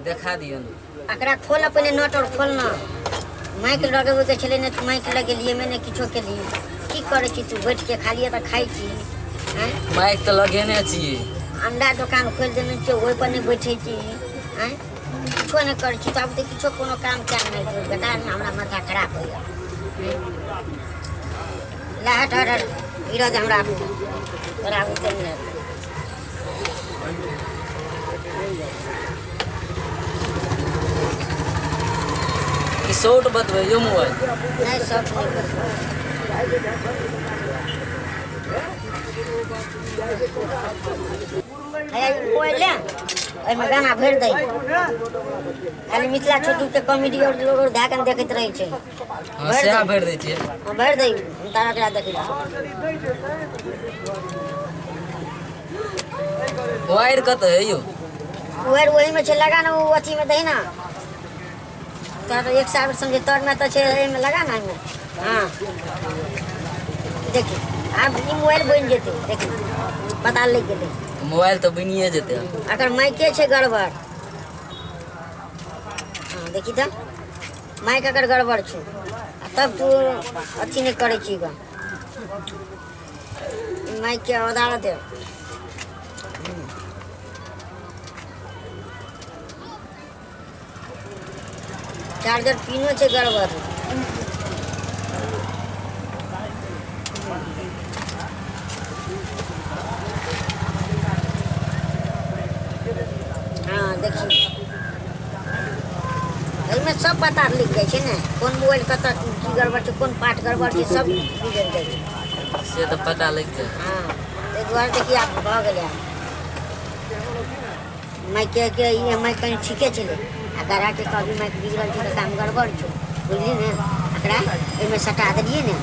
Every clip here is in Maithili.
देखा दियौ ने। एकरा खोल, पहिने नट और खोल ना। माइक लगेबे के छलै ने, तू माइक लगेलियै में ने किछो केलियै। की करै छी तू बैठ के? खाली तऽ खाइ छी, आँय? माइक तऽ लगेने छियै। अंडा दोकान खोलि देने छियै, ओहि पर नहि बैठै छी, आँय? किछो नहि करै छी। तऽ आब तऽ किछो कोनो काम काज नहि करै, बेकार ने हमरा माथा खराब होइया। ला हट हट हट, गिरऽ दे हमरा, तोरा बुते नहि हेतै। ई शॉर्ट बतबै यौ मोबाइल? नहि, शॉर्ट नहि बतबै। हैया ई मोबाइल ले, एहिमे गाना भरि दही। खाली मिथिला छोटू के कॉमेडी और लोग और धए के देखैत रहै छै। हँ, सएह भरि दै छियै। हँ, भरि दही, हम तारा एकरा देखै छियै। वायर कतऽ है यौ? वायर ओहीमे छै, लगा ने। ओ अथीमे दही ने। तोरा तऽ एक साल समझे तरमे तऽ छै। एहिमे लगा ने, एहिमे। हँ, देखी, आब ई मोबाइल बनि जेतै। देखी, पता लागि गेलै। मोबाइल तऽ बनिए जेतै। अकर माइके छै गड़बड़। हँ, देखी तऽ, माइक अकर गड़बड़ छौ आ तब तू अथी नहि करै छी गऽ। माइकके औदार दे। चार्जर पिनो छै गड़बड़। हँ, देखी, एहिमे सब पता लिख जाइ छै ने, कोन मोबाइल कतऽ की गड़बड़ छै, कोन पार्ट गड़बड़ छै, सब बुझल जाइ छै। से तऽ पता लागि जाइ। हँ, ताहि दुआरे देखिए, आब भऽ गेलै। आब माइके के ई माइक कनि ठीके छलै आ गराके कहबी माइक बिगड़ल छै तऽ काम गड़बड़ छौ, बुझली ने? एकरा एहिमे सटा देलियै ने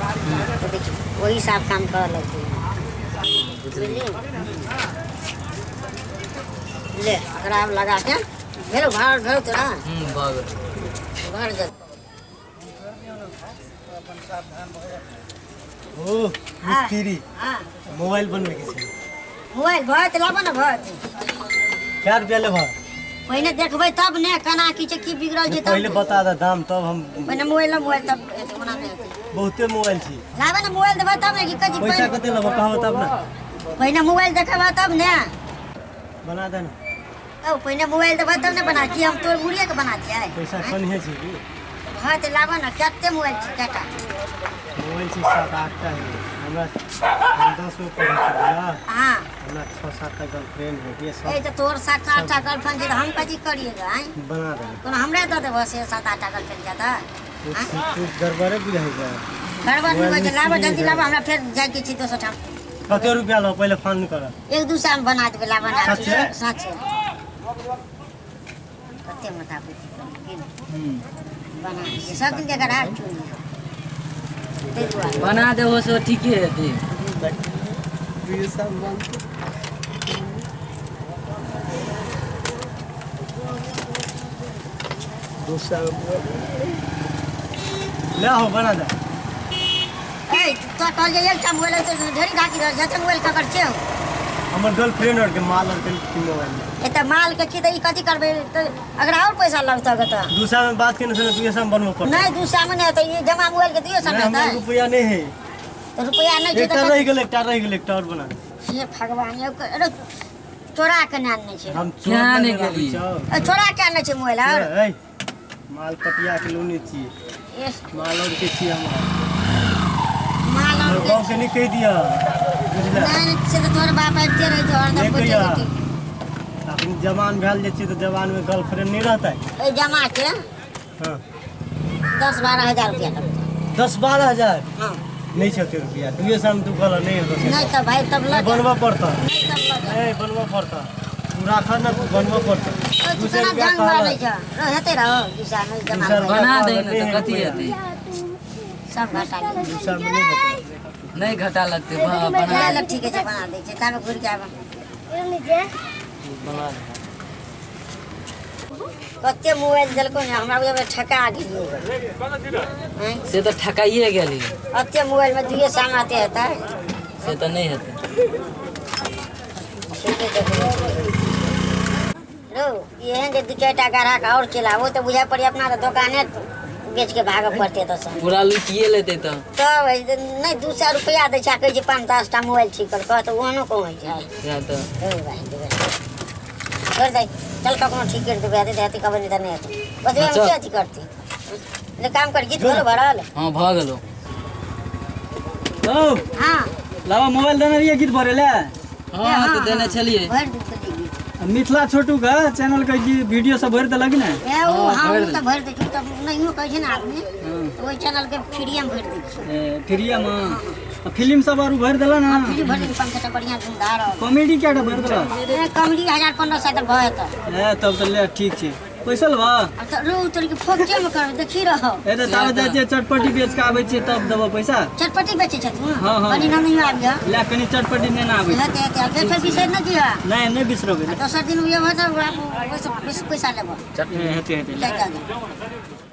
तऽ देखी, ओही हिसाब काम करऽ लगतै, बुझली? ले, एकरा आब लगा के भेलो, भर भेलो तोरा। भऽ गेल। भर गेल। ओ मिस्त्री। हँ। मोबाइल बनबैके छै। मोबाइल भऽ जेतै, लाबऽ ने, भऽ जेतै। कए रुपया लेबह? पहिने देखबै तब ने, केना की छै, की बिगड़ल छै तब। पहिले ने। बता दे दाम, तब हम। पहिने मोबाइल ल, मोबाइल तब हेतै, ओना नहि हेतै। बहुते मोबाइल छी। लाबऽ ने, मोबाइल देबै तब ने कि कथी। पैसा पहिने कते लेबह, कहबह तब ने। पहिने मोबाइल देखेबह तब ने। बना दे ने। औ पहिने मोबाइल देबह तब ने बना की हम तोर मुड़िए के बना दियै? पैसा कन्हे छै की? भऽ तऽ लाबऽ ने, कते मोबाइल छै, कएटा? मोबाइल छै सात आठटा है हमरा। हम 10 में पढ़ै छी, बुझलह? हँ। हमरा छओ सातटा गर्लफ्रेंड है के ए सब। तऽ तोर सात आठटा गर्लफ्रेंड छै तऽ हम कथी करियै गे, आँय? बना दे। कोनो हमरे दऽ देबह से सात आठटा गर्लफ्रेंड छै तऽ? तू तू गड़बड़े बुझाइ छै। गड़बड़ नहि होइ छै, लाबऽ जल्दी। है। लाबऽ, हमरा फेर जाइके छै दोसर ठाम। कते रुपया लहो, पहिले फोन कर। एक दू सए मे बना देबै, लाबऽ ने। सच्चे? सच्चे। कते माथा पीटी की ने बना दियै। सब दिन के ग्राहक चुनि ताहि दुआरे। बना देबो से ठीके हेतै। ले हो, बना दे। ए, तोरा कहल जे एकटा मोबाइल तऽ ढेरी गाकी रहल, जते मोबाइल ककर छै हौ? हमर गर्लफ्रेंड और के माल और के मोबाइल। एते माल के छी तऽ ई कथी करबै? तऽ अगर आओर पैसा लगतौ गे तऽ। 200 में बात केने से 200 में बनबो पड़तै। नहि, 200 मे नहि हेतै। ई जमा मोबाइल के 200 मे नहि, हमरा हेतै? रुपया नहि है। तऽ रुपैआ नहि छै एकटा तऽ रहि गेल, एकटा रहि गेल, एकटा और बना दे। हे भगवान, यौ, अरे चोरा के ने आनने छै? हम चोर क्या नहि नहि आबै गेली? छौ। ए, चोरा के आनने छै मोबाइल आओर? ए, माल पटिया के लोने छियै। एह, माल और के छियै हमर। माल और हमर के गाँव के नहि कहि दिअ, बुझले? नहि, से तऽ तोहर बाप आबिते रहै छै हरदम। नहि बैठे कहिया। रहतै। अखन जवान भेल जाइ छियै तऽ जवान में गर्लफ्रेंड नहि रहतै? एहि जमा के हाँ। 10-12 हजार रुपया लगतै। 10-12 हजार? हाँ। नहि छै ओते रुपया। 200 में तू कहल नहि हेतौ से। नहि तऽ भाइ तब लऽ जा। बनबऽ पड़तौ। नहि, तब लऽ जा। ए, बनबऽ पड़तौ, तू राख ने, बनबऽ पड़तौ। ओ, तू 200 केना रुपया जान मारै कहलक। छ? हेतै रहो, 200 नहि जमा 200 भऽ बना दे ने तऽ कथी हेतै? सब घाटा गेल। 200 में नहि हेतै। नहि घाटा लगतै, बना ले दे। ले, ठीक छै, बना दै छै, ताबे घुरि के आबऽ। बना दे। कते मोबाइल देलको ने, हमरा बुझाबै ठका गेलियै। आँय? से तऽ ठकाइए गेली। अते मोबाइल में दुइये सए में अते हेतै? से तऽ नहि हेतै। ठीके छै। रे रो एहन जे दू चारि टा ग्राहक आओर चलि आबो तऽ बुझाइ पड़ै अपना तऽ दोकाने बेच के भागऽ पड़तै एतऽसँ। पूरा लुटिए लेतै तऽ। तब नहि 200 रुपैआ दै छै आ कहै छै 5-10 टा मोबाइल ठीक कर कह, तऽ ओहनो कहै छै। सएह तऽ। रौ भाइ, देबै। छोड़ि दे, चल कखनो ठीक करि देबै, हेतै तऽ हेतै, कहबै नहि तऽ नहि हेतै। ओतबेमे अच्छा। की अथी करतै? ले काम कर, गीत बोलो भरल। हँ भऽ गेलौ। हौ। हाँ। लावा मोबाइल देने रहियै गीत भरे ले? हँ तऽ देने छलियै। भरि देलियै गीत। आ मिथिला छोटू के चैनल के गीत वीडियो सब भरि देलक ने? ए ओ हँ, हाँ, भरि ओ तऽ भरि दै छै, ओ तऽ नहियो कहै छै ने आदमी तऽ ओहि चैनल के फ्रीए मे भरि दै छै। ए, फ्रीए मे आ फिल्म सब आरू भरि देलक ने? फ्री भरि दै छै, 5-6 टा बढ़िआँ धूमधार और। कॉमेडी कएटा भरि देलक? ए, कॉमेडी 1000-1500 तक भऽ जेतै। ए तब तऽ ले ठीक छै, पैसा लेबऽ? आ तऽ रो तोरी के फोकटे मे करबै, देखी रहो। ए तऽ ताबे जाइ छियै चटपटी बेच के आबै छियै तब देबऽ पैसा। चटपटी बेचै छथुन? हाँ, हाँ। कनी नहियो आबि जा। ले कनी चटपटी नेने आबै छी। हेतै हेतै, फेर फेर बिसरि नहि जइहऽ। नहि नहि बिसरबै। आ दोसर दिन एबह तऽ ओहिसँ बेसी पैसा लेबह। ए, हेतै हेतै। चल चल।